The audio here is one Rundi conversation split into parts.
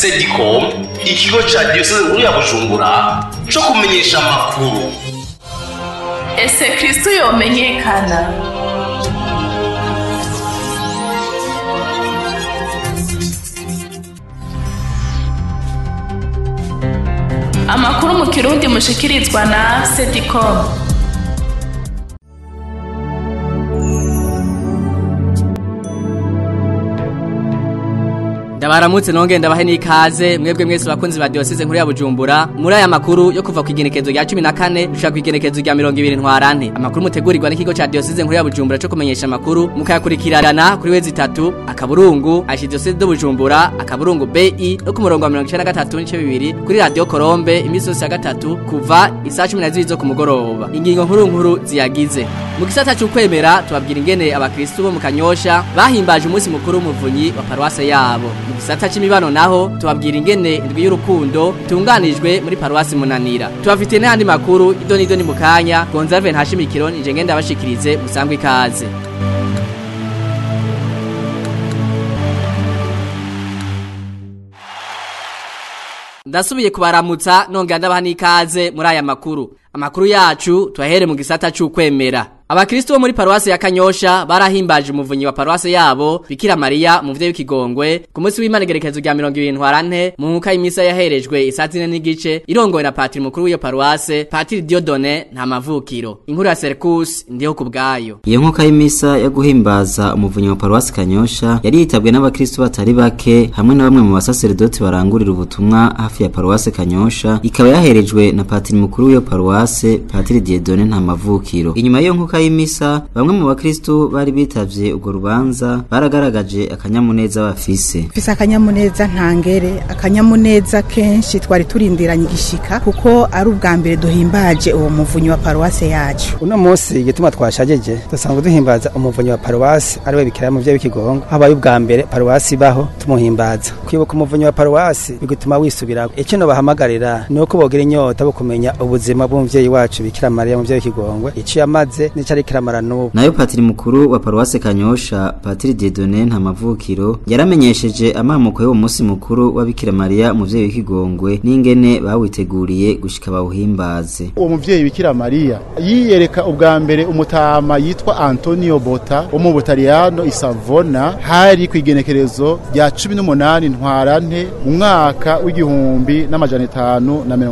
Sedicom, ikigo ca diyoseze nkuru ya Bujumbura co kumenyesha amakuru. Ese Kristo yomenyekana? Amakuru mu Kirundi mushikirizwa na Sedicom. Ndabaramutse nonge ndabahe n'ikaze mwebwe mwese bakunzi ba Diocese nkuru ya Bujumbura muri aya makuru yo kuva ku igenekezo rya 14 gushika ku igenekezo rya 20 ntwarante. Amakuru mutegurirwa n'ikigo ca Diocese nkuru ya Bujumbura cyo kumenyesha amakuru mukayakurikirana kuri wezi 3 akaburungu Archidiocese de Bujumbura akaburungu BI no ku murongo wa 93.2 kuri Radio Colombe imisi yose ya gatatu kuva isaha 12 zo ku mugoroba. Ingingo nkuru nkuru ziyagize mu gisata cy'ukwemera tubabwira ingene abakristo bo mu Kanyosha bahimbaje umunsi mukuru w'umuvunyi wa paruwase yabo. Mu gisata c'imibano naho tubabwira ingene indwi y'urukundo itunganijwe muri paruwasi Munanira. Tubafite n'andi makuru idoni idoni mu kanya. Gonzalve Ntashimikiro nije ngenda abashikirize musangwe ikaze. Ndasubiye kubaramutsa nongera ndabaha n'ikaze muri aya makuru. Amakuru yacu tuyahere mu gisata c'ukwemera. Abakristo bo muri paruwasi ya Kanyosha barahimbaje umuvunyi wa paruwasi yabo Bikira Maria mu muvyeyi w'ikigongwe ku munsi w'Imana igerekezo rya 20 ntwarante mu nkuka y'imisa yaherejwe isaa 4:15 irongowe na patiri mukuru w'iyo paruwase Patiri Dieudonné nta mavukiro. Inkuru ya Sercus ndiho kubgayo. Iyo nkuka y'imisa yo guhimbaza umuvunyi wa paruwasi Kanyosha yari yitabwe n'abakristo batari bake hamwe na bamwe mu basaserdoti barangurira ubutumwa hafi ya paruwasi Kanyosha, ikaba yaherejwe na patiri mukuru w'iyo paruwase Patiri Dieudonné nta mavukiro. Inyuma y'iyo nkuka y'imisa bamwe mu bakristo bari bitavye urwo rubanza baragaragaje akanyamuneza bafise. Fise akanyamuneza ntangere, akanyamuneza kenshi twari turindiranye igishika kuko ari ubwa mbere duhimbaje uwo muvunyi wa paruwase yacu. Uno munsi igituma twashajeje dusanzwe duhimbaza umuvunyi wa paruwase ari we Bikira muvyeyi w'ikigongo, habaye ubwa mbere paruwase ibaho tumuhimbaza. Kwibuka umuvunyi wa paruwase bigutuma wisubirako. Icyo bahamagarira ni uko bogira inyota bo kumenya ubuzima bw'umuvyeyi wacu Bikira Mariya muvyeyi w'ikigongwe, ico yamaze n'ico ariko. Nayo patiri mukuru wa paruwase Kanyosha Patiri Dieudonné nta mavukiro yaramenyesheje amamuko y'uwo munsi mukuru wa Bikira Maria muvyeyi w'ikigongwe n'ingene bawiteguriye gushika bawuhimbaze. Uwo muvyeyi Bikira Maria yiyereka ubwa mbere umutama yitwa Antonio Bota wo mu Butaliyano i Savona, hari ku igenekerezo rya 18 ntwarante mu mwaka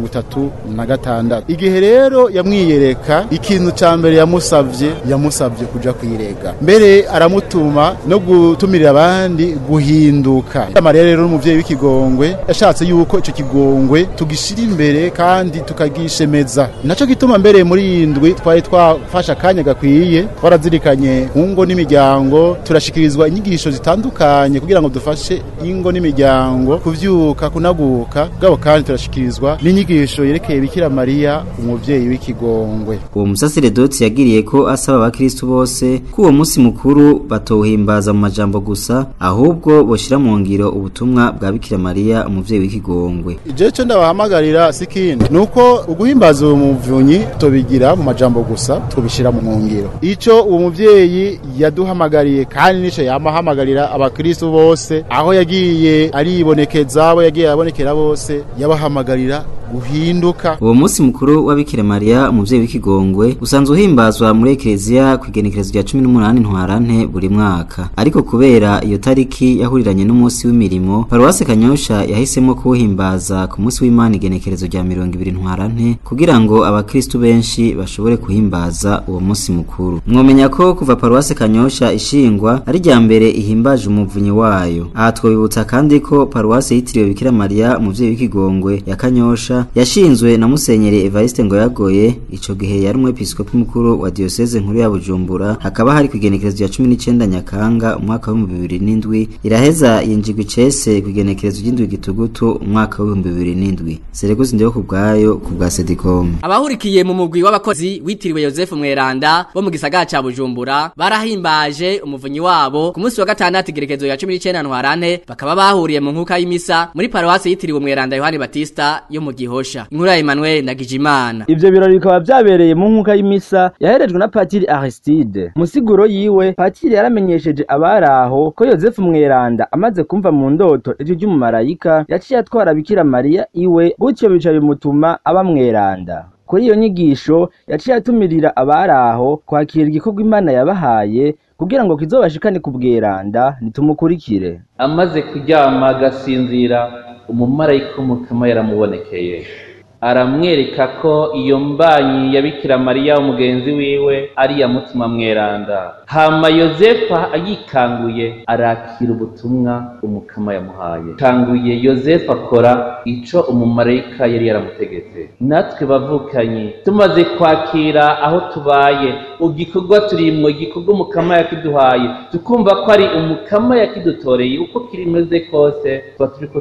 w'1536. Igihe rero yamwiyereka ikintu ca mbere yamusavye kuja kwirega, mbere aramutuma no gutumirira abandi guhinduka. Mariya rero n'umuvyeyi w'ikigongwe yashatse yuko ico kigongwe tugishira imbere kandi tukagishemeza. Naco gituma mbere muri indwi twari twafasha akanya gakwiye, twarazirikanye ingo n'imiryango, turashikirizwa inyigisho zitandukanye kugira ngo dufashe ingo n'imiryango kuvyuka kunaguka bwabo, kandi turashikirizwa n'inyigisho yerekeye Bikira Mariya umuvyeyi w'ikigongwe. Uwo musaseredoti yagiriye ko asaba abakristo bose ko uwo munsi mukuru batowuhimbaza mu majambo gusa, ahubwo boshira mu ngiro ubutumwa bwa Bikira Maria umuvyeyi w'ikigongwe. Ije cyo ndabahamagarira sikindi nuko uguhimbaza uwo muvunyi tobigira mu majambo gusa, tubishira mu ngiro. Ico uwo muvyeyi yaduhamagariye kandi nico yamahamagarira abakristo bose, aho yagiye aribonekeza, abo yagiye abonekera bose, yabahamagarira guhinduka. Uwo munsi mukuru wa Bikira Maria umuvyeyi w'ikigongwe usanzwe uhimbazwa muri Eklezia ku igenekerezo rya 18 ntwarante buri mwaka, ariko kubera iyo tariki yahuriranye n'umunsi w'imirimo, paruwase Kanyosha yahisemo kuwuhimbaza ku munsi w'Imana igenekerezo rya 20 ntwarante kugira ngo abakristo benshi bashobore kuhimbaza uwo munsi mukuru. Mwomenya ko kuva paruwase Kanyosha ishingwa ari rya mbere ihimbaje umuvunyi wayo. Aha twobibutsa kandi ko paruwase yitiriwe Bikira Maria umuvyeyi w'ikigongwe ya Kanyosha yashinzwe na Musenyeri Evariste Ngoyagoye, ico gihe yari umwepiskopi mukuru wa diocese nkuru ya Bujumbura, hakaba hari kugenekerezo rya 19 Nyakanga umwaka wa 2007, iraheza yinjigwa icese kugenekerezo ry'indwi gitugutu umwaka wa 2007. Serekuzi ndiyo kubgayo kubwa Sedicom. Abahurikiye mu mugwi w'abakozi witiriwe Joseph Mweranda bo mu gisagara ca Bujumbura barahimbaje umuvunyi wabo ku munsi wa gatandatu igerekezo ya 19 ntwarante, bakaba bahuriye mu nkuka y'imisa muri paruwasi yitiriwe Mweranda Yohani Batista yo mu gihe. Gihosha. Inkuru ya Emmanuel Ndagijimana. Ivyo birori bikaba vyabereye mu nkuka y'imisa yaherejwe na Patiri Aristide. Musiguro yiwe Patiri yaramenyesheje abaraho ko Yozefu Mweranda amaze kumva mu ndoto ijwi ry'umumarayika yaciye atwara Bikira Mariya iwe, gutyo bica bimutuma aba mweranda. Kuri iyo nyigisho yaciye atumirira abaraho kwakira igikorwa Imana yabahaye kugira ngo kizobashikane ku bweranda. Nitumukurikire. Amaze kuryama agasinzira, umumarayika w'Umukama yaramubonekeye aramwereka ko iyo mbanyi ya Bikira Mariya umugenzi wiwe ari iya Mutima Mweranda. Hama Yozefa ayikanguye arakira ubutumwa Umukama yamuhaye. Kanguye Yozefa akora ico umumarayika yari yaramutegetse. Natwe bavukanyi tumaze kwakira aho tubaye igikorwa turimwo, igikorwa Umukama yakiduhaye, tukumva ko ari Umukama yakidutoreye, uko kirimeze kose tuba turiko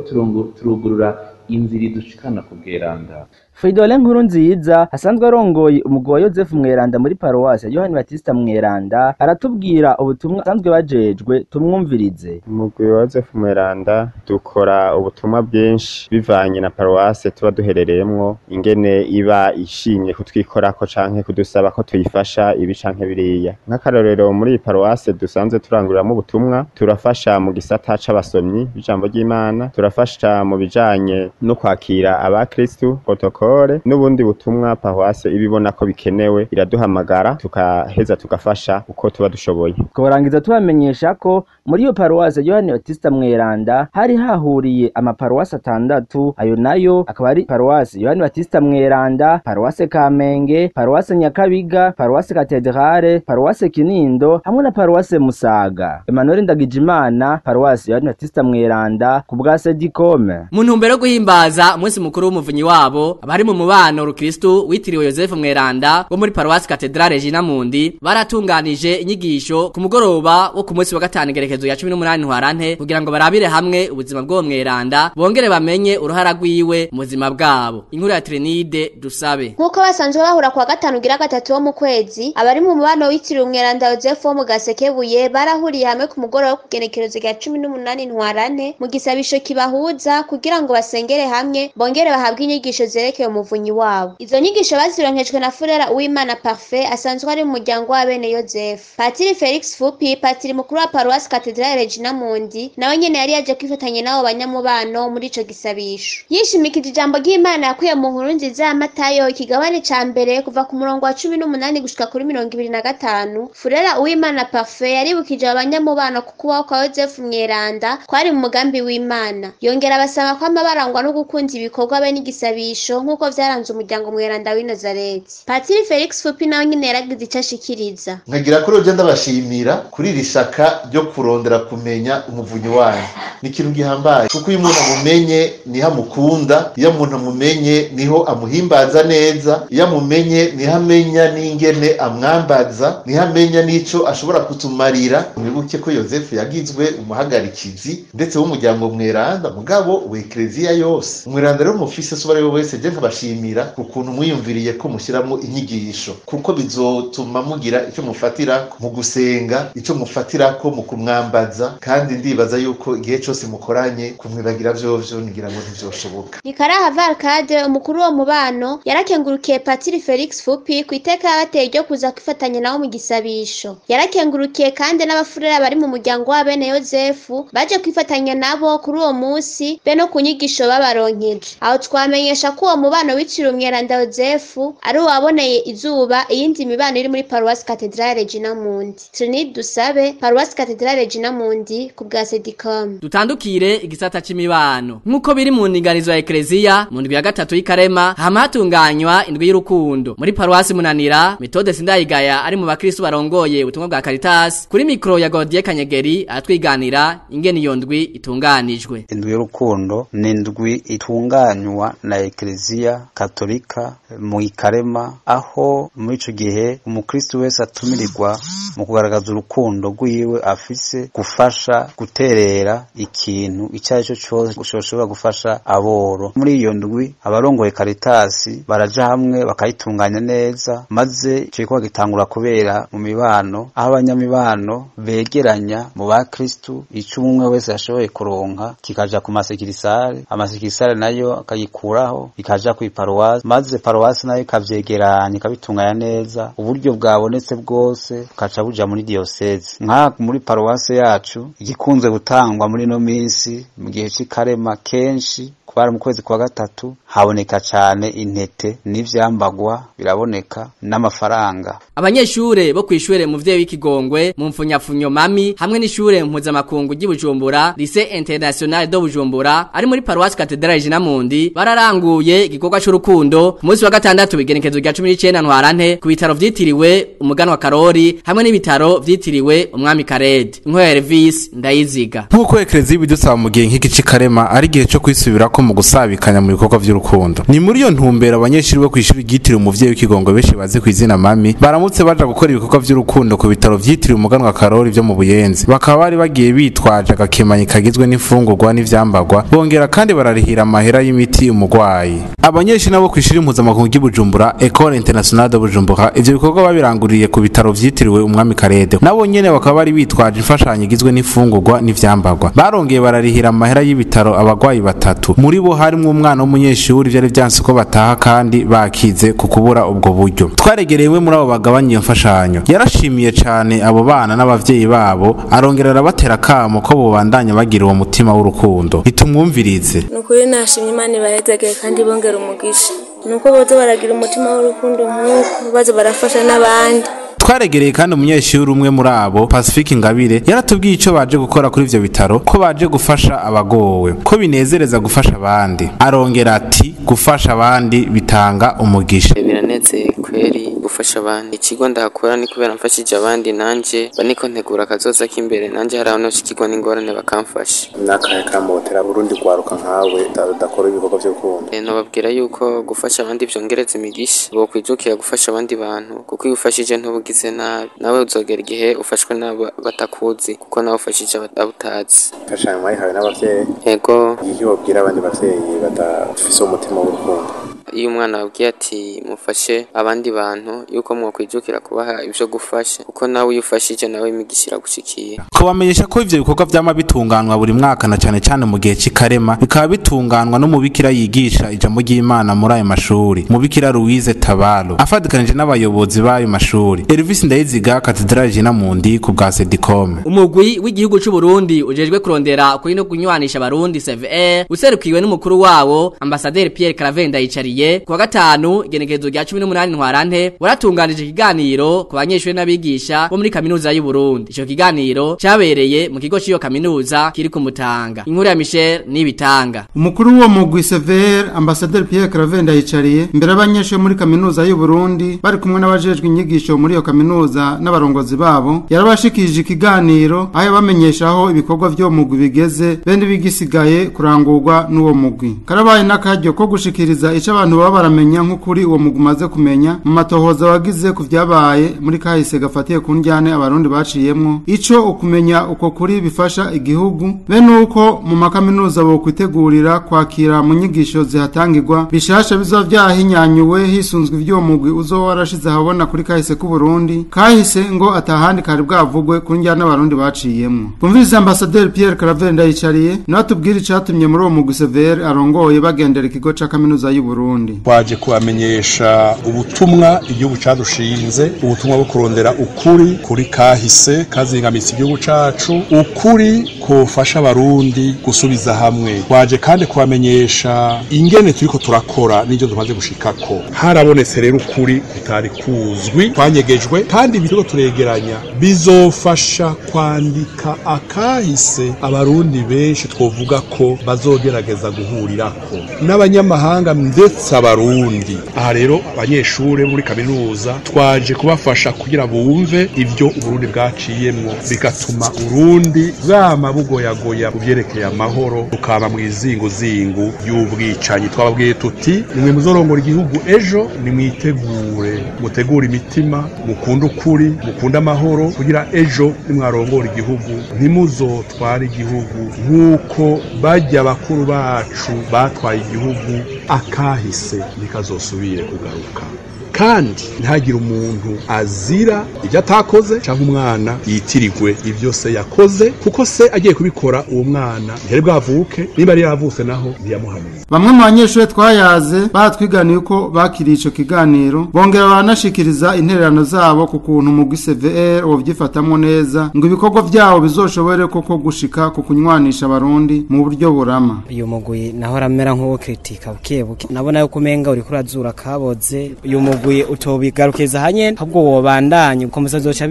turugurura inzira idushikana ku bweranda. Fridolin Nkurunziza asanzwe arongoye umugwi wa Yozefu Mweranda muri paruwasi ya Yohani Batista Mweranda aratubwira ubutumwa asanzwe bajejwe, tumwumvirize. Umugwi wa Yozefu Mweranda dukora ubutumwa bwinshi bivanye na paruwase tuba duherereyemwo, ingene iba ishimye kutwikorako canke kudusaba ko tuyifasha ibi canke biriya. Nk'akarorero muri iyi paruwase dusanzwe turanguriramo ubutumwa, turafasha mu gisata c'abasomyi b'ijambo ry'Imana, turafasha mu bijanye no kwakira abakristu, protokole n'ubundi butumwa paruwase ibibona ko bikenewe iraduhamagara tukaheza tugafasha uko tuba dushoboye. Tworangiza tubamenyesha ko muri iyo paruwase Yohani Batista Mweranda hari hahuriye amaparuwase 6, ayo nayo akaba ari paruwase Yohani Batista Mweranda, paruwase Kamenge, paruwase Nyakabiga, paruwase Katedrale, paruwase Kinindo hamwe na paruwase Musaga. Emmanuel Ndagijimana, paruwase Yohani Batista Mweranda ku bwa Sedikome. Mu ntumbero yo guhimbaza umunsi mukuru w'umuvunyi wabo, abari mu mubano rukristu witiriwe Yozefu Mweranda wo muri paruwasi Katedrale Regina Mundi baratunganije inyigisho ku mugoroba wo ku munsi wa gatanu igerekezo ya 18 ntwarante kugira ngo barabire hamwe ubuzima bw'uwo mweranda bongere bamenye uruhara rwiwe mu buzima bwabo. Inkuru ya Trinide Dusabe. Nkuko basanzwe bahura kwa gatanu gira gatatu wo mu kwezi, abari mu mubano witiriwe Umweranda Yozefu wo mu Gasekebuye barahuriye hamwe ku mugoroba wo kugenekerezo rya 18 ntwarante mu gisabisho kibahuza kugira ngo basengere hamwe bongere bahabwe inyigisho zerekeye umuvunyi wabo. Izo nyigisho bazironkejwe na Furera Uwimana Parfait asanzwe ari mu muryango wa bene Yozefu. Patiri Felix Fupi, patiri mukuru wa paruwasi Katedrale Regina Mundi, nawe nyene yari yaje kwifatanya n'abo banyamubano muri ico gisabisho. Yishimikije ijambo ry'Imana yakuye mu nkuru nziza ya Matayo ikigabane ca mbere kuva ku murongo wa 18 gushika kuri 25. Furera Uwimana Parfait yaribukije abanyamubano ku kubaho kwa Yozefu Mweranda kwari mu mugambi w'Imana. Yongera abasaba kwama barangwa no gukunda ibikorwa be n'igisabisho nk'uko vyaranze umuryango mweranda w'i Nazareti. Patiri Felix Fupi nawe nyene yaragize ico ashikiriza. Nkagira kuri uje ndabashimira kuri iri shaka ryo kurondera kumenya umuvunyi wanyu. Ni ikintu gihambaye kuko iyo umuntu amumenye niho amukunda, iyo umuntu amumenye niho amuhimbaza neza, iyo amumenye niho amenya n'ingene amwambaza, niho amenya n'ico ashobora kutumarira. Mwibuke ko Yozefu yagizwe umuhagarikizi ndetse w'umuryango mweranda mugabo w'ekleziya yose. Umweranda rero mufise so bari wese je nkabashimira ukuntu mwiyumviriye ko mushyiramo inyigisho, kuko bizotuma mugira icyo mufatira mu gusenga, icyo mufatira ko mu kumwambaza, kandi ndibaza yuko igihe cyose mukoranye kumwibagira vyovyo nigira ngo ntivyoshoboka. Nikaraha Valkade umukuru wo mubano yarakengurukiye Patiri Felix Fupi ku iteka yabateye ryo kuza kwifatanya nawo mu gisabisho. Yarakengurukiye kandi n'abafurera bari mu muryango wa bene Yozefu baje kwifatanya nabo kuri uwo munsi be no ku nyigisho babaronkeje. Aho twamenyesha ko uwo mubano witiriwe Umweranda Yozefu ari uwaboneye izuba iyindi mibano iri muri paruwasi Katedrale Regina Mundi. Trinide Dusabe, paruwasi Katedrale Regina Mundi ku bwa Sedicom. Dutandukire igisata c'imibano. Nkuko biri mu ndinganizo ya Ecclesia mu ndwi ya gatatu y'ikarema hama hatunganywa indwi y'urukundo. Muri paruwasi Munanira, Methode Sindayigaya ari mu bakristo barongoye ubutumwa bwa Caritas kuri mikro ya Godier Kanyegeri atwiganira ingene iyo ndwi itunganijwe. Indwi y'urukundo ni indwi itunganywa na Ecclesia Katolika mu ikarema, aho muri ico gihe umukristo wese atumirirwa mu kugaragaza urukundo rwiwe afise, gufasha, guterera ikintu icyo ari cyo cyose ushobora gufasha aboro. Muri iyo ndwi abarongoye Caritas baraja hamwe bakayitunganya neza, maze icyo gikorwa gitangura kubera mu mibano, aho abanyamibano begeranya mu bakristu ico umwe wese yashoboye kuronka kikaja ku masekirisare, amasekirisare nayo akayikuraho ikaja ku paruwasi, maze paruwasi nayo ikavyegeranya ikabitunganya neza, uburyo bwabonetse bwose bukaca buja muri diocese. Nka muri paruwasi yacu igikunze gutangwa muri no minsi mu gihe c'ikarema kenshi kubara mu kwezi kwa gatatu haboneka cane intete n'ivyambagwa biraboneka n'amafaranga. Abanyeshure bo kwishure muvyeyi w'ikigongwe mu mfunyafunyo mami hamwe n'ishure mpuzamakungu ry'Ibujumbura Lycée International de Bujumbura ari muri Paroisse Cathédrale Regina Mundi bararanguye igikorwa c'urukundo ku munsi wa gatandatu bigenekezo rya 19 ntwarante ku bitaro vyitiriwe umuganwa Karori hamwe n'ibitaro vyitiriwe umwami Karede. Inkuru Elvis Ndayiziga. Nkuko Eklezia bidusaba mu gihe nk'iki c'ikarema ari gihe cyo kwisubirako mu gusabikanya mu bikorwa vy'urukundo. Ni muri iyo ntumbero abanyeshuri bo kwishuri ryitiriwe umuvyeyi w'ikigongo benshi bazi ku izina mami baramutse baja gukora ibikorwa vy'urukundo ku bitaro vyitiriwe umuganwa Karori vyo mu Buyenzi. Bakaba bari bagiye bitwaje agakemanyi kagizwe n'imfungurwa n'ivyambagwa, bongera kandi bararihira amahera y'imiti umugwayi. Abanyeshuri nabo kwishuri mpuzamakungu ry'Ibujumbura École Internationale de Bujumbura ivyo bikorwa babiranguriye ku bitaro vyitiriwe umwami Karede. Nabo nyene bakaba bari bitwaje imfashanyo igizwe n'imfungurwa n'ivyambagwa. Barongeye bararihira amahera y'ibitaro abagwayi batatu, muri bo harimwo umwana w'umunyeshuri vyari vyanse ko bataha kandi bakize ku kubura ubwo buryo. Twaregereye imwe muri abo bagabanya iyo mfashanyo, yarashimiye cane abo bana n'abavyeyi babo, arongera arabatera kamo ko bobandanya bagira uwo mutima w'urukundo. Nitumwumvirize. Nukuri nashimye Imana ibahezagire kandi bongera umugisha, nuko boza baragira umutima w'urukundo nk'uko baza barafasha n'abandi. Twaregereye kandi umunyeshuri umwe muri abo Pacifique Ingabire yaratubwiye ico baje gukora kuri ivyo bitaro, ko baje gufasha abagowe, ko binezereza gufasha abandi. Arongera ati gufasha abandi bitanga umugisha. Biranezeye kweri gufasha abandi, ikigo ndahakora ni kubera mfashije abandi, nanje baniko ntegura kazoza k'imbere, nanje hari aho nshikirwa n'ingorane bakamfasha. Nakahe kamotera Burundi gwaruka nkawe udakora ibikorwa vy'urukundo? Nobabwira yuko gufasha abandi vyongereza imigisha, bokwijukira gufasha abandi bantu, kuko iyo ufashije ntubugize nabi, nawe uzogera igihe ufashwe nabo batakuzi, kuko nawe ufashije abutazi. Imfashanyo mwayihawe n'abavyeyi? Yego. Iki wobwira abandi bavyeyi badafise umutima w'urukundo? Iyo umwana abwiye ati mufashe abandi bantu, yuko mwokwijukira kubaha ivyo gufasha, kuko nawe iyo ufashije nawe imigisha iragushikiye. Kubamenyesha ko ivyo bikorwa vyama bitunganwa buri mwaka na cane cane mu gihe c'ikarema, bikaba bitunganwa n'umubikira yigisha ijambo ry'Imana muri ayo mashuri, mubikira Louise Tabalo, afatikanije n'abayobozi b'ayo mashuri. Elvis Ndayiziga, Cathedrale Regina Mundi ku bwa Sedicom. Umugwi w'igihugu c'u Burundi ujejwe kurondera kuri no kunywanisha abarundi CVR userukiwe n'umukuru wawo Ambassadeur Pierre Claver Ndayicariye kuwa gatanu igenekerezo rya 18 ntwarante waratunganije ikiganiro ku banyeshuri n'abigisha bo muri kaminuza y'u Burundi. Ico kiganiro cabereye mu kigo c'iyo kaminuza kiri ku Mutanga. Inkuru ya Michel Nibitanga. Umukuru w'uwo mugwi CVR Ambassadeur Pierre Claver Ndayicariye imbere y'abanyeshuri muri kaminuza y'u Burundi bari kumwe n'abajejwe inyigisho muri iyo kaminuza n'abarongozi babo, yarabashikije ikiganiro aho yabamenyeshaho ibikorwa vy'uwo mugwi bigeze bende bigisigaye kurangurwa n'uwo mugwi. Karabaye n'akaryo ko gushikiriza ico abantu baba baramenya nk'ukuri uwo mugwi umaze kumenya mu matohoza wagize ku vyabaye muri kahise gafatiye ku njyane abarundi baciyemwo, ico ukumenya uko kuri bifasha igihugu, be nuko mu makaminuza bo kwitegurira kwakira mu nyigisho zihatangirwa bishasha bizoba vyahinyanyuwe hisunzwe ivy'uwo mugwi uzoba warashize ahabona kuri kahise k'u Burundi, kahise ngo atahandi kari bwavugwe ku njyane abarundi baciyemwo. Bumvirize Ambassadeur Pierre Claver Ndayicariye nawe atubwire icatumye muri uwo mugwi CVR arongoye bagendera ikigo ca kaminuza y'u Burundi. Twaje kubamenyesha ubutumwa igihugu cadushinze, ubutumwa bwo kurondera ukuri kuri kahise kazingamitse igihugu cacu, ukuri kofasha abarundi gusubiza hamwe. Twaje kandi kubamenyesha ingene turiko turakora n'ivyo tumaze gushikako. Harabonetse rero ukuri kutari kuzwi, twanyegejwe, kandi ibyo turegeranya bizofasha kwandika akahise abarundi benshi twovuga ko bazogerageza guhurirako n'abanyamahanga, ndetse yubatse abarundi. Aha rero abanyeshure muri kaminuza twaje kubafasha kugira bumve ivyo Uburundi bwaciyemwo, bigatuma Urundi bwama bugoyagoya mu vyerekeye amahoro, bukaba mw'izinguzingu y'ubwicanyi. Twababwiye tuti nimwe muzorongora igihugu ejo, nimwitegure, mutegure imitima, mukunde ukuri, mukunde amahoro, kugira ejo nimwarongora igihugu ntimuzotware igihugu nk'uko bajya bakuru bacu batwaye igihugu, akahise ntikazosubire kugaruka. Kandi ntihagire umuntu azira ibyo atakoze cyangwa umwana yitirigwe ibyo se yakoze, kuko se agiye kubikora uwo mwana ntiyari bwavuke, niba yari yavutse naho ntiyamuhanuye. Bamwe mu banyeshure twayaze baratwiganiye uko bakiriye ico kiganiro, bongera baranashikiriza intererano zabo ku kuntu umugwi CVR wovyifatamwo neza ngo ibikorwa vyawo bizoshobore koko gushika ku kunywanisha abarundi mu buryo burama. Uyu mugwi naho aramera nk'uwo kritika bukebuke, nabona yuko umenga uriko urazura kaboze. Uyu mugwi utobigarukiza hanyene, ahubwo wobandanye ukomeza, zoca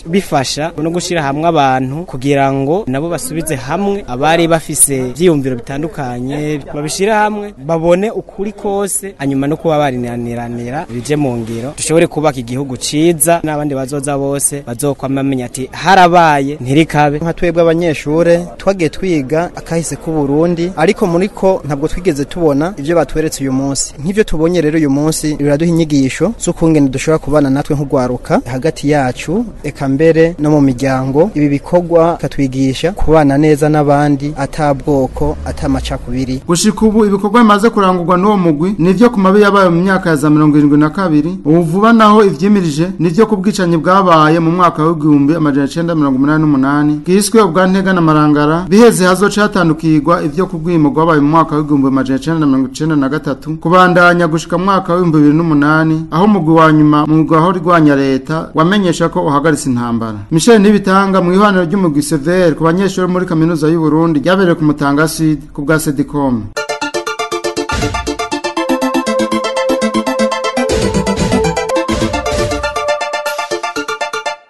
bifasha no gushira hamwe abantu kugira ngo nabo basubize hamwe abari bafise ivyiyumviro bitandukanye, babishira hamwe babone ukuri kose, hanyuma no kuba barinaniranira bije mu ngiro, dushobore kubaka igihugu ciza n'abandi bazoza bose bazokwama bamenya ati harabaye ntirikabe. Nka twebwe abanyeshure twagiye twiga akahise ku Burundi, ariko muriko ntabwo twigeze tubona ivyo batweretse uyu munsi. Nk'ivyo tubonye rero uyu munsi biraduha inyigisho z'ukungene dushobora kubana natwe nk'ugwaruka hagati yacu, eka mbere no mu miryango. Ibi bikorwa katwigisha kubana neza n'abandi atabwoko atamacakubiri. Gushika ubu ibikorwa bimaze kurangurwa n'uwo mugwi nivyo ku mabi yabaye mu myaka ya za 72, ubu vuba naho ivyimirije nivyo ku bwicanyi bwabaye mu mwaka w'1988 bwiswe ubwa Ntega na Marangara, biheze hazoca hatandukirwa ivyo ku bwimo bwabaye mu mwaka w'1993 kubandanya gushika mu mwaka w'2008, aho umugwi wa nyuma mu mugwi aho rigwanya leta wamenyesha ko uhagaritse intambara. Michel Nibitanga mu ihwaniro ry'umugwi CVR ku banyeshure muri kaminuza y'u Burundi ryabereye ku Mutanga Sud ku bwa Sedicom.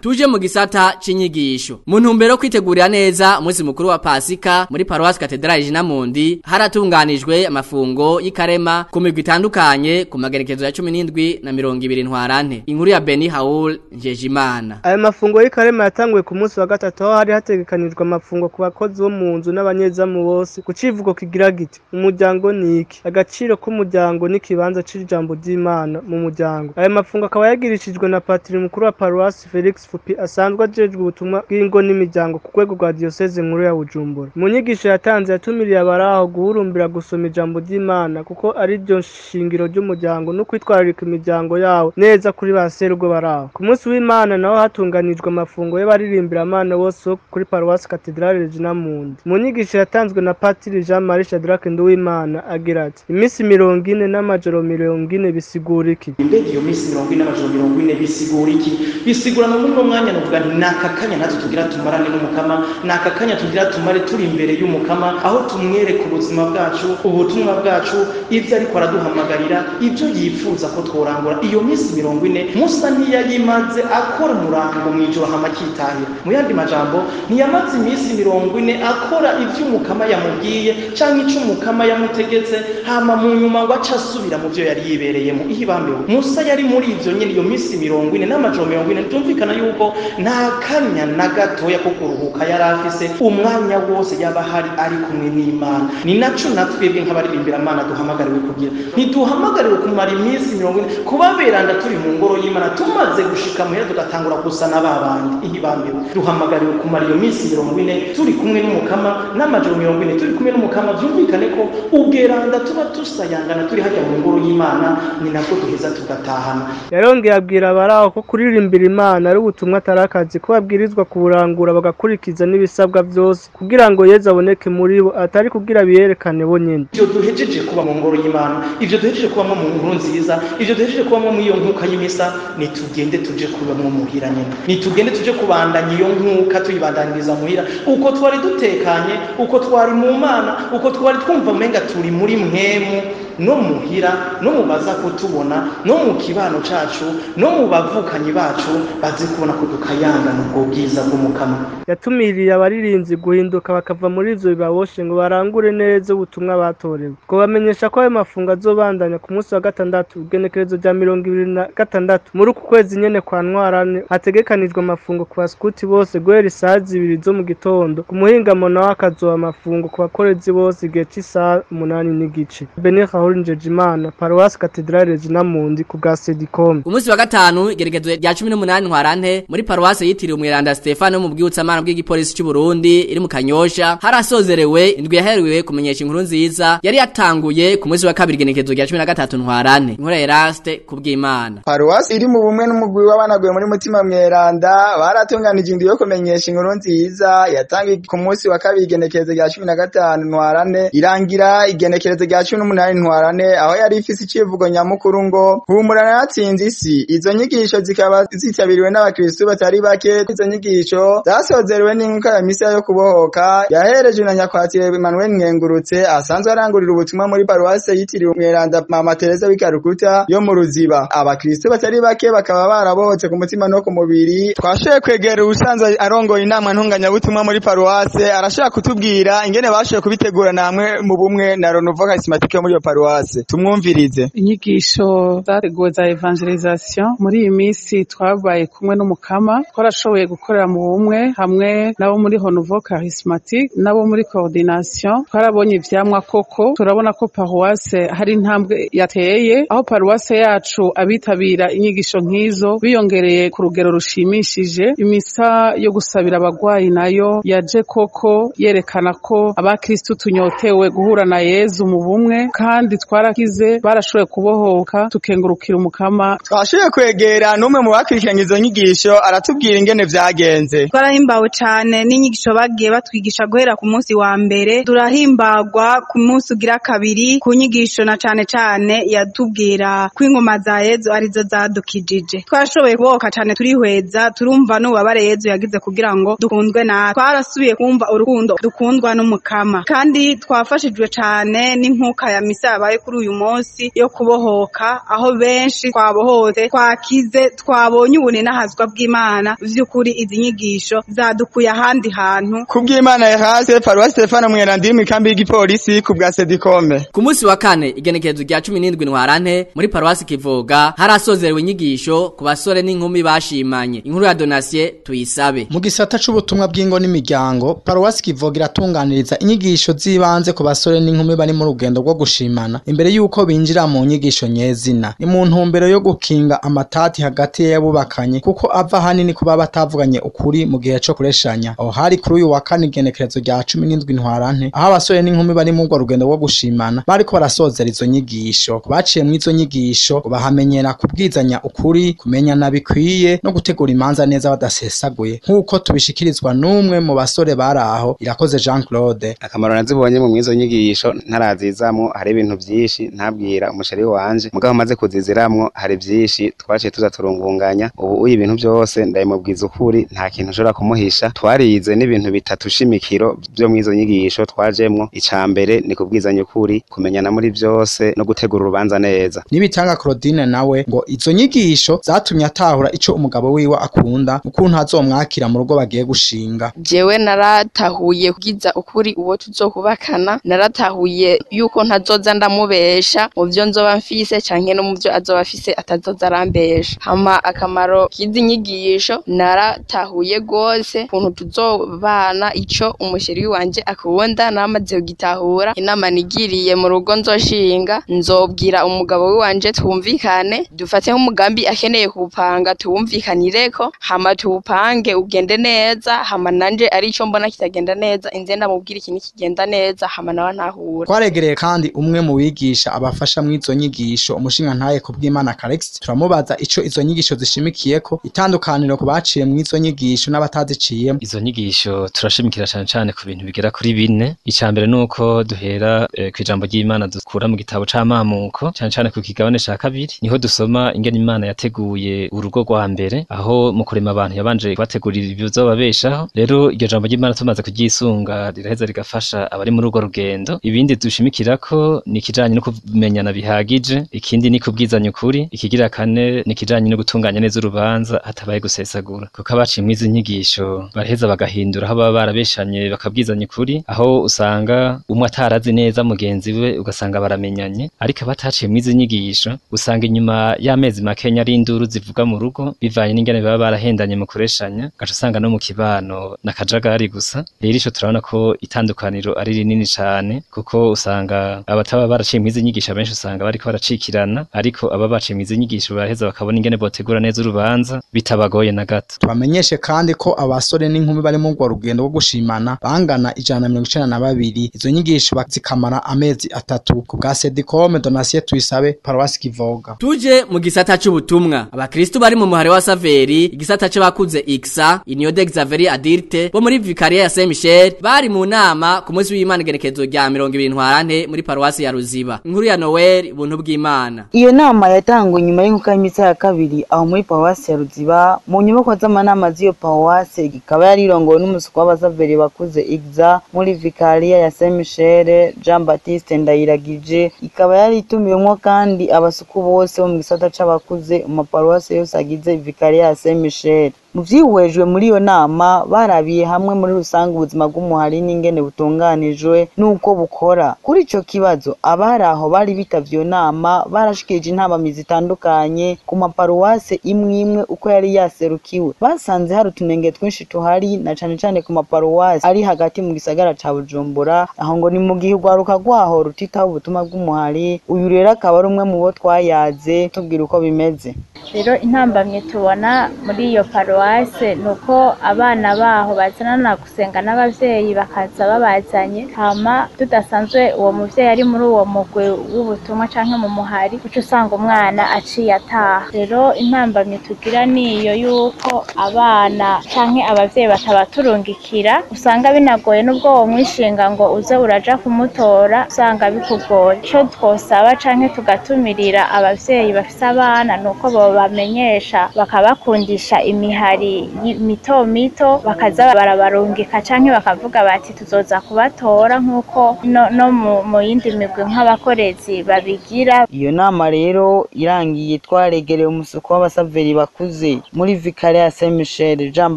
Tuje mu gisata c'inyigisho. Mu ntumbero yo kwitegurira neza umunsi mukuru wa Pasika muri Paroisse Cathedrale Regina Mundi haratunganijwe amafungo y'ikarema ku migwi itandukanye ku magerekezo ya 17 na 20 ntwarante. Inkuru ya Beni Haul Njejimana. Ayo mafungo y'ikarema yatanguye ku munsi wa gatatu, aho hari hategekanijwe amafungo ku bakozi bo mu nzu n'abanyezamu bose. Ku civugo kigira giti: umuryango ni iki? Agaciro k'umuryango n'ikibanza c'ijambo ry'Imana mu muryango. Ayo mafungo akaba yagirishijwe na Patiri mukuru wa Paroisse Felix Fupi asanzwe ajejwe ubutumwa bw'ingo n'imiryango ku rwego rwa diocese nkuru ya Bujumbura. Mu nyigisho yatanze yatumiriye abaraho guhurumbira gusoma ijambo ry'Imana kuko ari ryo shingiro ry'umuryango no kwitwararika imiryango yawo neza kuri ba serugo baraho. Ku munsi w'Imana naho hatunganijwe amafungo y'abaririmbira Imana bose bo kuri Paroisse Cathedrale Regina Mundi. Mu nyigisho yatanzwe na Patiri Jean Marie Shadrach Nduwimana agira ati: iminsi 40 n'amajoro 40 bisigura iki? Mbega iyo minsi 40 n'amajoro 40 bisigura iki? Bisigura no muri mwanya novuga nti naka kanya natwe tugira tumarane n'umukama, naka kanya tugira tumare turi imbere y'umukama, aho tumwereka ubuzima bwacu, ubutumwa bwacu, ivyo ariko araduhamagarira, ivyo yifuza ko tworangura. Iyo minsi 40 Musa ntiyayimaze akora umurango mw'ijoro hama akitahira. Mu yandi majambo, ntiyamaze iminsi 40 akora ivyo umukama yamubwiye canke ico umukama yamutegetse, hama mu nyuma ngo aca asubira mu vyo yari yibereyemo. Ihibambewe Musa yari muri ivyo nyene iyo minsi 40 n'amajoro 40. Byumvikana yuko nta kanya na gatoya ko kuruhuka yari afise, umwanya wose yaba hari ari kumwe n'Imana. Ni naco natwebwe nk'abaririmbira Imana duhamagariwe kugira. Ntiduhamagariwe kumara iminsi 40 kubaberanda turi mu ngoro y'Imana, tumaze gushika muhira tugatangura gusa n'ababandi. Ihibambewe duhamagariwe kumara iyo minsi 40 turi kumwe n'umukama n'amajoro 40 turi kumwe n'umukama. Byumvikane ko ubweranda tuba tusayangana turi hajya mu ngoro y'Imana, ni nako duheza tugatahana. Yarongeye abwira abaraho ko kuririmbira Imana ari ubutumwa atarakazi, ko babwirizwa kuburangura bagakurikiza n'ibisabwa byose kugira ngo Yezu aboneke muri bo, atari kugira biyerekane bo nyene. Ivyo duhejeje kuba mu ngoro y'Imana, ivyo duhejeje kubamwo mu nkuru nziza, ivyo duhejeje kubamwo mu iyo nkuka y'imisa, nitugende tuje kubamwo muhira nyene. Nitugende tuje kubandanya iyo nkuka tuyibandaniriza muhira, uko twari dutekanye, uko twari mu Mana, uko twari twumva umenga turi muri mwemu. no muhira, no mu baza kutubona, no mu kibano cacu, no mu bavukanyi bacu, baze kubona ko dukayangana ubwo bwiza bw'Umukama. Yatumiriye abaririmbyi guhinduka bakava muri ivyo bibaboshe ngo barangure neza ubutumwa batorewe. Ngo bamenyesha ko ayo mafungo azobandanya ku munsi wa gatandatu, igenekerezo rya 26 muri uku kwezi nyene kwa Ntwarante, hategekanijwe amafungo ku baskuti bose guhera isaha 2 zo mu gitondo. Ku muhingamo naho hakazoba amafungo ku bakorezi bose igihe c'isaha 8:15. Benir Rahul Njejimana, Paroisse Cathedrale Regina Mundi, ku bwa Sedicom. Ku munsi wa gatanu igenekerezo rya 18 Ntwarante muri Paroisse yitiriwe Umweranda Stefano mu bwibutsamana bw'igipolisi cy'u Burundi iri mu Kanyosha, harasozerewe indwi yaheruwe kumenyesha inkuru nziza yari yatanguye ku munsi wa kabiri igenekerezo rya 13 Ntwarante. Inkuru ya Eraste kubw'Imana. Paruwasi iri mu bumwe n'umugwi w'abanaguye muri Mutima Mweranda baratunganije indwi yo kumenyesha inkuru nziza yatangiye ku munsi wa kabiri igenekerezo rya 15 Ntwarante irangira igenekerezo rya 18 Ntwarante, aho yari ifise icivugo nyamukuru ngo humura naratsinze isi. Izo nyigisho zikaba zitabiriwe n'abakristo batari bake. Izo nyigisho zasozerewe n'inkuka ya misa yo kubohoka yaherejwe na Nyakwatire Emmanuel Nkengurutse asanzwe arangurira ubutumwa muri paruwase yitiriwe Mweranda Mama Teresa w'Ikarukuta yo mu Ruziba. Abakristo batari bake bakaba barabohotse ku mutima no ku mubiri. Twashoboye kwegera ubusanzwe arongoye inama ntunganyabutumwa muri paruwase, arashaka kutubwira ingene bashoboye kubitegura namwe mu bumwe na Renouveau Charismatique muri iyo paruwase. Tumwumvirize. Inyigisho zateguwe za evangelisation muri iyi minsi twabaye kumwe n'Umukama, twarashoboye gukorera mu bumwe hamwe nabo muri Renouveau Charismatique nabo muri coordination. Twarabonye ivyamwa koko, turabona ko paruwase hari intambwe yateye, aho paruwase yacu abitabira inyigisho nk'izo biyongereye ku rugero rushimishije. Imisa yo gusabira abagwayi nayo yaje koko yerekana ko abakristo tunyotewe guhura na Yezu mu bumwe, kandi twarakize, barashoboye kubohoka, tukengurukira Umukama. Twashoboye kwegera n'umwe mu bakurikiranye izo nyigisho aratubwira ingene vyagenze. Twarahimbawe cane n'inyigisho bagiye batwigisha guhera ku munsi wa mbere, turahimbagwa ku munsi ugira kabiri ku nyigisho na cane cane yatubwira ko ingoma za Yezu arizo zadukijije. Twarashoboye kubohoka cane, turihweza, turumva n'ububabare Yezu yagize kugira ngo dukundwe natwe. Twarasubiye kumva urukundo dukundwa n'Umukama, kandi twafashijwe cane n'inkuka ya misa yabaye kuri uyu munsi yo kubohoka, aho benshi twabohotse, twakize, twabonye ubuninahazwa bw'Imana. Vy'ukuri izi nyigisho zadukuye ahandi hantu. Kubw'Imana Eraste, Paruwasi Stefano Mweranda iri mw'ikambi y'igipolisi ku bwa Sedicome. Ku munsi wa kane igenekerezo rya 17 Ntwarante muri Paruwasi Kivoga harasozerewe inyigisho ku basore n'inkumi bashimanye. Inkuru ya Donatien tuyisabe. Mu gisata c'ubutumwa bw'ingo n'imiryango, Paruwasi Kivoga iratunganiriza inyigisho z'ibanze ku basore n'inkumi bari mu rugendo rwo gushimana imbere yuko binjira mu nyigisho nyezina. Ni mu ntumbero yo gukinga amatati hagati y'abubakanye, kuko ava hanini kuba batavuganye ukuri mu gihe co kureshanya. Aho hari kuri uyu wa kane igenekerezo rya 17 Ntwarante, aho abasore n'inkumi bari mu rwo rugendo rwo gushimana bariko barasozera izo nyigisho. Baciye mu izo nyigisho bahamenyera kubwizanya ukuri, kumenyana bikwiye no gutegura imanza neza badasesaguye, nk'uko tubishikirizwa n'umwe mu basore baraho, Irakoze Jean Claude. Akamaro nazibonye mu mwizo nyigisho ntarazizamwo, hari ibintu byinshi ntabwira umusheri wanje, mugabo maze kuziziramwo hari byinshi twaciye tuza turungunganya. Ubu uyu ibintu byose ndabimubwiza ukuri, nta kintu nshobora kumuhisha. Twarize n'ibintu bitatu shimikiro byo mwizo nyigisho twajemwo. Icambere ni kubwizanya ukuri, kumenyana muri byose no gutegura urubanza neza. Nibitanga Claudine nawe ngo izo nyigisho zatumye atahura ico umugabo wiwe akunda, ukuntu azomwakira mu rugo bagiye gushinga. Jewe naratahuye kugiza ukuri uwo tuzokubakana, naratahuye yuko ntazoza ndamubesha mu byo nzoba mfise canke no mu byo azoba afise atazoza arambesha. Hama akamaro k'izi nyigisho naratahuye gose ukuntu tuzobana, ico umusheri wanje akunda namaze kugitahura. Inama nigiriye mu rugo nzoshinga, nzobwira umugabo wanje twumvikane, dufate nk'umugambi akeneye kuwupanga tuwumvikanireko, hama tuwupange ugende neza, hama nanje arico mbona kitagenda neza inze ndamubwira ikintu kigenda neza, hama nawe ntahura. Twaregereye kandi umwe mu bigisha abafasha mw'izo nyigisho, umushinga ntaye kubw'Imana Calixte, turamubaza ico izo nyigisho zishimikiyeko, itandukaniro ku baciye mw'izo nyigisho n'abataziciyemo. Izo nyigisho turashimikira cane cane ku bintu bigera kuri bine. Icambere nuko duhera kw'ijambo ry'Imana dukura mu gitabo c'amamuko, cane cane ku kigabane ca kabiri, niho dusoma ingene Imana yateguye urugo rwa mbere, aho mu kurema abantu yabanje kubategurira ibizobabeshaho. Rero iryo jambo ry'Imana tumaze kuryisunga riraheza rigafasha abari muri urwo rugendo. Ibindi dushimikirako ni ikijanye no kumenyana bihagije, ikindi ni kubwizanya ukuri, ikigira kane ni ikijanye no gutunganya neza urubanza hatabaye gusesagura, kuko abaciye mw'izi nyigisho baraheza bagahindura aho baba barabeshanye bakabwizanya ukuri, aho usanga umwe atarazi neza mugenzi we ugasanga baramenyanye, ariko abataciye mw'izi nyigisho usanga inyuma y'amezi makenya ari induru zivuga mu rugo bivanye n'ingene baba barahendanye mu kureshanya, gaca usanga no mu kibano n'akajagari gusa. Rero ico turabona ko itandukaniro ari rinini cane, kuko usanga abataba baraciye mw'izi nyigisho benshi usanga bariko baracikirana, ariko aba baciye mw'izi nyigisho baraheza bakabona ingene botegura neza urubanza bitabagoye na gato. Tubamenyeshe kandi ko abasore n'inkumi bari mu rwo rugendo rwo gushimana bangana 192. Izo nyigisho zikamara amezi 3 ku bwa Sedicom Donatien Tuyisabe, Paruwasi Kivoga. Tuje mu gisata c'ubutumwa. Abakristo bari mu muhare wa Saveri, igisata c'abakuze IXA, Union de Xaveri Adulte bo muri Vicaria ya Saint Michel bari mu nama ku munsi w'Imana igenekezo rya 20 ntwarante muri Paruwasi ya Ruziba. Inkuru ya Noel buntu bw'Imana. Iyo nama yatangwe nyuma y'inkuka y'imitsi ya kabiri aho muri Paruwasi ya Ruziba mu nyubako z'amanama z'iyo paruwasi, ikaba yarirongowe n'umusuku w'abasaveri bakuze IXA muri Vicaria ya Saint Michel Jean Baptiste Ndayiragije, ikaba yari itumiwemwo kandi abasuku bose bo mu gisata c'abakuze mu maparuwasi yose agize Vicaria ya Saint Michel. Mu vyihwejwe muri iyo nama barabiye hamwe muri rusange ubuzima bw'umuhari n'ingene butunganijwe n'uko bukora. Kuri ico kibazo abari aho bari bitavye iyo nama barashikirije intambamyi zitandukanye ku maparuwase imwe imwe uko yari yaserukiwe. Basanze hari utunenge twinshi tuhari na cane cane ku maparuwase ari hagati mu gisagara ca Bujumbura, aho ngo ni mu gihe urwaruka rwaho rutitaho ubutumwa bw'umuhari. Uyu rero akaba ari umwe mu bo twayaze tubwira uko bimeze. Rero intambamye tubona muri iyo paruwase nuko abana baho bazanana gusenga n'abavyeyi bakaza babazanye, hama tudasanzwe uwo muvyeyi ari muri uwo mugwi w'ubutumwa canke mu muhari, uca usanga umwana aciye ataha. Rero intambamye tugira niyo yuko abana canke abavyeyi batabaturungikira, usanga binagoye n'ubwo uwo mwishinga ngo uze uraja kumutora usanga bikugoye. Ico twosaba canke tugatumirira abavyeyi bafise abana nuko bamenyesha bakabakundisha imihari mito mito, bakaza barabarungika canke bakavuga bati tuzoza kubatora nkuko no mu yindi migwi nk'abakorezi babigira. Iyo nama rero irangiye twaregereye umusuku w'abasaveri bakuze muri Vicaria ya Saint Michel Jean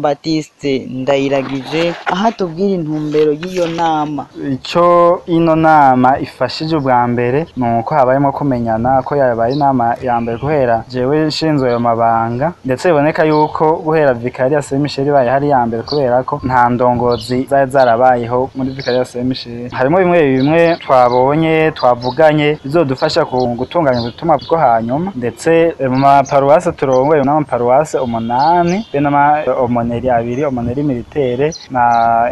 Baptiste Ndayiragije, aho atubwira intumbero y'iyo nama. Ico ino nama ifashije ubwa mbere nuko habayemo kumenyana, ko yabaye inama ya mbere guhera jewe nshinzwe ayo mabanga, ndetse biboneka yuko guhera Vicaria Saint Michel baye hari ya mbere kubera ko nta ndongozi zari zarabayeho muri Vicaria Saint Michel. Harimo bimwe bimwe twabonye twavuganye bizodufasha gutunganya ubutumwa bwo hanyuma, ndetse mu maparuwase turongoye n'amaparuwase 8 be n'ama omoneri 2, omoneri militaire na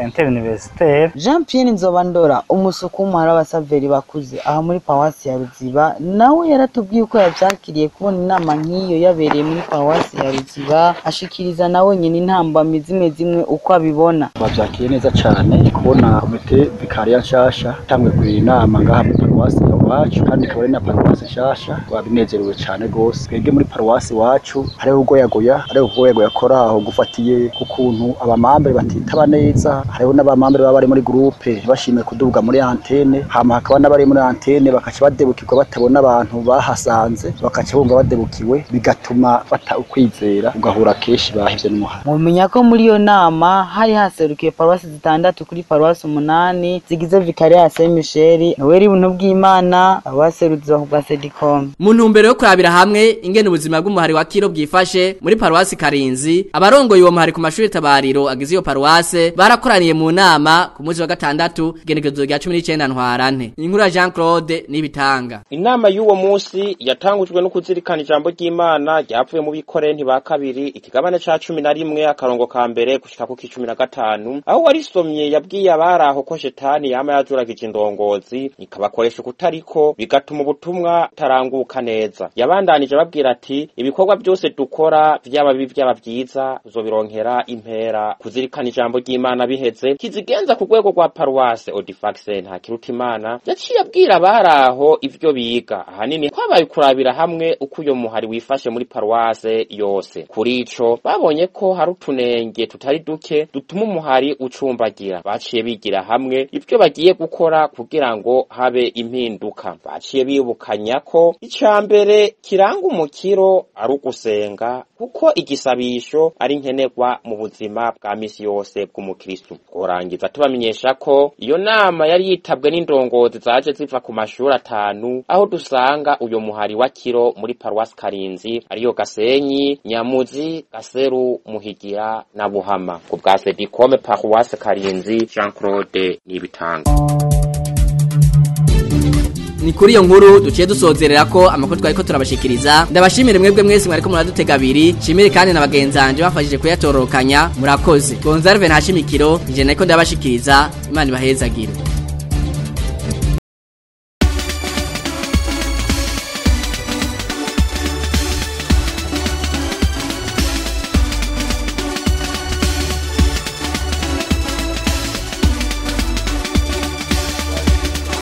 interuniversitaire. Jean Pierre Nzobandora umusuku w'umuhari w'abasaveri bakuze aho muri paruwasi ya Ruziba nawe yaratubwiye uko yavyakiriye kubona inama nk'iyo yabereye muri paruwasi ya Ruziba, ashikiriza nawe nyine intambamyi zimwe zimwe uko abibona. Bavyakiriye neza cane kubona komite vikariya nshasha itangwe kugira inama ngaha muri paruwasi iwacu, kandi ikaba ari na paruwasi nshasha, babinezerewe cane gose. Twebwe muri paruwasi iwacu hariho ugoyagoya, hariho ugoyagoya kora aho gufatiye ku kuntu abamambere batitaba neza, hariho n'abamambere baba bari muri groupe bashimye kuduga muri antene, hama hakaba n'abari muri antene bakaca badebukirwa batabona abantu bahasanze, bakaca bumva badebukiwe, bigatuma bata ukwizera ugahura kenshi bahivye n'umuhara. Mumenya ko muri iyo nama hari haserukiye paruwasi 6 kuri paruwasi 8 zigize Vicaria ya Saint Michel. Noel buntu bw'Imana abaserukiye ku bwa Sedicom. Mu ntumbero yo kurabira hamwe ingene ubuzima bw'umuhari wa Kiro bwifashe muri paruwasi Karinzi, abarongoye uwo muhari ku mashuri tabariro agize iyo paruwase barakoraniye mu nama ku munsi wa gatandatu igenekerezo rya 19 ntwarante. Inkuru ya Jean Claude Nibitanga. Inama y'uwo munsi yatangujwe no kuzirikana ijambo ry'Imana ryavuye mu Bikorenti ba kabiri ikigabane ca 11 akarongo ka mbere gushika ku 15, aho warisomye yabwiye abaraho ko shetani yama yajuragije indongozi ikabakoresha kutariko bigatuma ubutumwa taranguka neza. Yabandanije ababwira ati ibikorwa byose dukora vyaba bibi vyaba vyiza uzobironkera impera. Kuzirikana ijambo ry'Imana biheze, kizigenza ku rwego rwa paruwase Odifax nta Kirutimana yaciye abwira abaraho ivyo biga, ahanini kwabaye kurabira hamwe uko uyo muhari wifashe muri paruwase yose. Kuri ico babonye ko hari utunenge tutari duke dutuma umuhari ucumbagira, baciye bigira hamwe ivyo bagiye gukora kugira ngo habe impinduka. Baciye bibukanya ko icambere kiranga umukiro ari ugusenga, kuko igisabisho ari nkenerwa mu buzima bwa misi yose bw'umukristo. Tworangiza tubamenyesha ko iyo nama yari yitabwe n'indongozi zaje ziva ku mashuri 5, aho dusanga uyo muhari wa Kiro muri paruwasi Karinzi ariyo Gasenyi, Nyamuzi, Gaseru, Muhigira na Buhama. Ku bwa Sedikome paruwasi Karinzi, Jean Claude Nibitanga. Ni kuri iyo nkuru duciye dusozerera ko amakuru twariko turabashikiriza. Ndabashimire mwebwe mwese mwariko muradutega abiri, shimire kandi na bagenzanje bafashije kuyatororokanya. Murakoze. Gonzalve Ntashimikiro, nije nariko ndabashikiriza. Imana ibahezagire.